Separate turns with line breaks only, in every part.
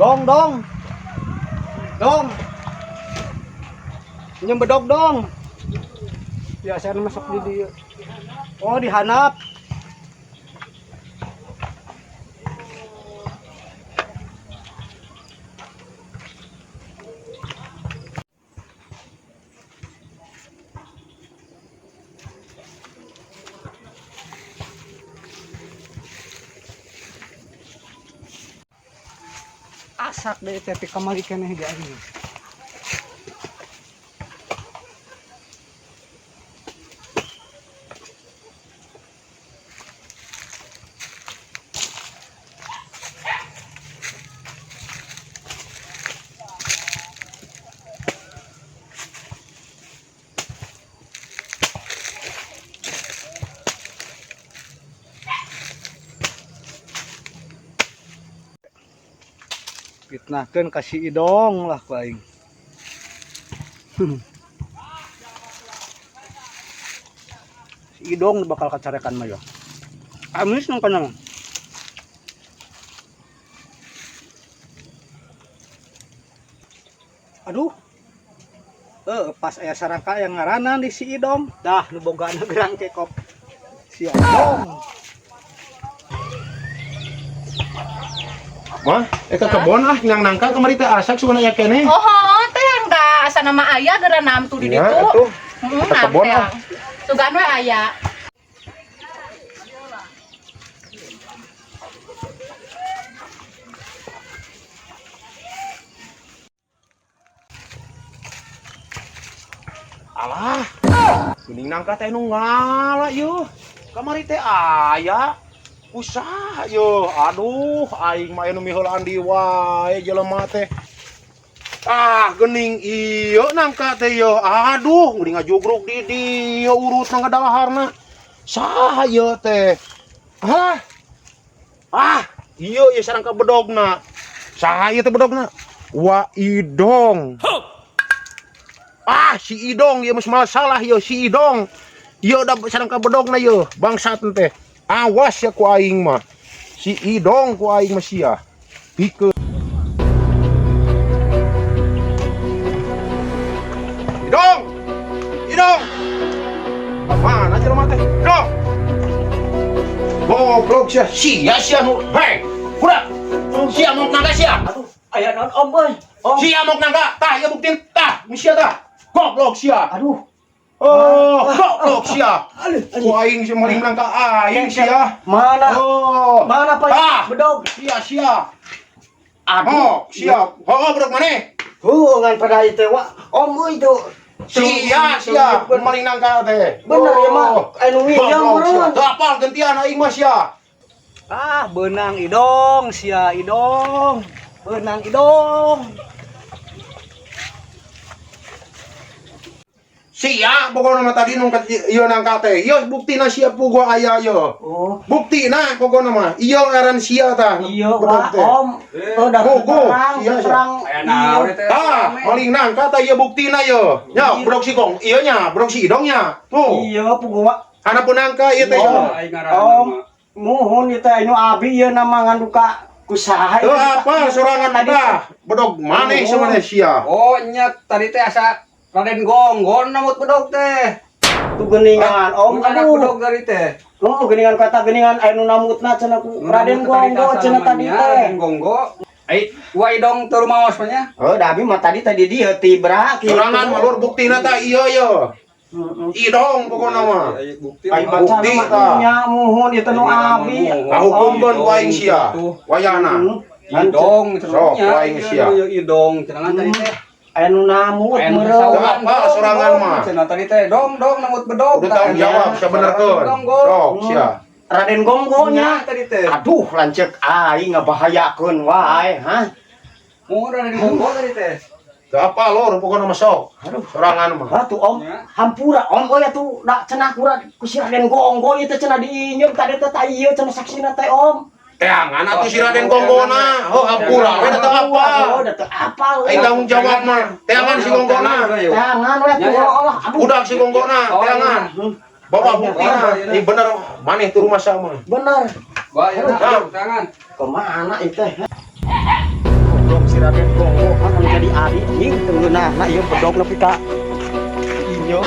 Dong, dong. Dong. Pinjam bedog dong. Biasa masuk di dia. Oh, dihanap. Asak deh tapi kamari keneh di aing. Fitnahkeun ka si Idong lah ku aing. Si Idong bakal kacarekan mah ya. Amis nang kana mah. Aduh. Pas aya sarangka yang ngaranan di si Idong. Dah nu bogana gerang kekop. Si Idong.
Wah, ke kebon lah nang nangka kamari teh asak sugan aya keneh.
Oh, oh, teh yang da asa nama aya geura namtu di
Ya,
ditu.
atuh.
Heeh,
Ke kebon ah.
Sugan we aya.
Alah. Geuning nangka teh nu ngala yeuh. Kamari teh aya. Usaha yeuh. Aduh, aing mah aya nu miheulaan di wae jelema teh. Ah, geuning ieu nangka teh yeuh. Aduh, geuning ngajugruk di dieu urut nangka dalaharna. Saha ieu teh? Hah? Ah, ieu ieu sareng ka bedogna. Saha ieu teh bedogna? Wa Idong. Ah, si Idong ieu mah salah ieu si Idong. Ieu da sareng ka bedogna ieu, bangsat teh. Awas ya ku aing mah. Si Idong ku aing mah sia. Pikeun. Idong! Idong! Mana jelema teh? Idong! Goblok sia, sia sia nu. Hei, budak. Sia mau nangka sia.
Aduh, aya naon om euy? Om.
Sia mau nangka. Tah, ieu buktiin tah, nu sia tah. Goblok sia.
Aduh.
Oh, goblok sia.
Aduh,
Ku aing si maling nangka aing sia.
Mana?
Oh.
Mana Pak?
Tah.
Bedog.
Sia sia.
Aduh.
Oh, sia. Oh, bedog maneh.
Heuh, ngan pada ieu teh wa. Om euy tuh.
Sia sia maling nangka teh.
Bener ya mah. Anu nginjam
Goblok sia.
meureun.
Teu apal gentian aing mah sia.
Ah, beunang Idong, sia Idong. Beunang Idong.
Sia pokona mah tadi nu ieu nangka teh. Ieu buktina sia puguh aya ieu.
Oh,
Buktina pokona mah ieu ngaran sia tah.
iya
Bedog
wa
teh.
om. Oh, dah
Guguh,
terang,
sia, sia.
terang.
Aya naon teh?
Tah, maling nangka tah ieu buktina ieu. Nya, bedog si Kong, ieu nya, bedog si Idong nya. Tuh.
Iya, puguh wa.
Anak punangka ieu teh.
Om.
Aing ngaranna
Om,
mah.
muhun ieu teh anu abi ieu nama nganduka kusaha
Teu apa sorangan
Tadi
tah. Bedog maneh sama sia.
Oh, nya tadi teh asa Raden Gonggon namut bedog teh.
Tuh geuningan om,
Anak
aduh.
bedog tadi teh.
Oh, geuningan kata geuningan anu namutna cenah ku Raden Gonggo cenah tadi teh.
Raden Gonggo. Ai, wa Idong teu rumaos mah nya.
Oh, da abi mah tadi tadi dieu tibra kitu.
Sorangan mah lur buktina tah ieu ieu.
Heeh.
Idong pokona mah.
Ai bukti.
Ai baca
Bukti,
mah
tah.
nya muhun ieu teh nu abi.
Ngahukumkeun ku aing sia. Wayahna.
Idong
Sok, ku aing sia.
Idong cenah tadi teh.
Anu namut
Aya nu
meureun.
Teu apa sorangan mah.
Cenah tadi teh dong dong namut bedog.
Udah tanggung jawab sia benerkeun.
Gonggo.
Sok sia.
Raden Gonggo nya.
Nya tadi teh.
Aduh, lanceuk aing ngabahayakeun wae, hah?
Mun Raden Gonggo tadi teh.
Teu apa lur pokona mah sok.
Aduh.
Sorangan mah.
Hah tuh om,
Ya.
hampura om, oh ya tuh, da cenah kura ku si Raden Gonggo ieu teh cenah diinyeum tadi teh tah ieu cenah saksina teh om.
Teangan atuh si Raden Gonggona. Oh, hampura we teu apa.
Oh, da teu apal.
Aing tanggung jawab mah. Teangan si Gonggona.
Tangan we tuh
Ya, ya.
Allah, aduh.
Udah si Gonggona,
Oh,
teangan.
Hmm,
Bapak buktina, ini bener maneh tuh rumah sama.
Bener.
Ba, ya
Nah.
tangan.
Kemana itu teh?
Goblok si Raden Gonggo.
Anu jadi adi anjing teu ngeunahna ieu bedog nepi ka inyo.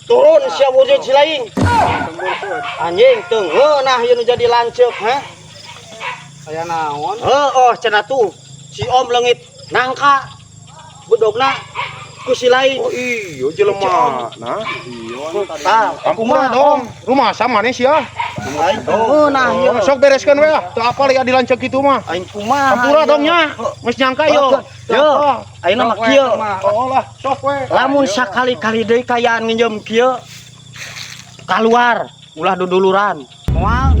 Turun sia wujud si lain. Anjing teu ngeunah ieu nu jadi lanceuk, ha?
Aya naon?
Heeh, cenah tuh si Om leungit nangka bedogna ku si lain.
Oh iya jelema. Nah,
Tah,
ampura dong. Rumah sama nih sia.
Aing teu ngeunah ieu.
Oh, sok bereskeun we ah. Teu apal ya dilanceuk kitu mah.
Aing kumaha?
Ampura
ieu?
dong nya. Geus nyangka yo.
Yo, ayeuna mah kieu.
Oh lah, sok we.
Lamun sakali-kali deui kayaan nginjem kieu keluar, ulah duduluran. Moal.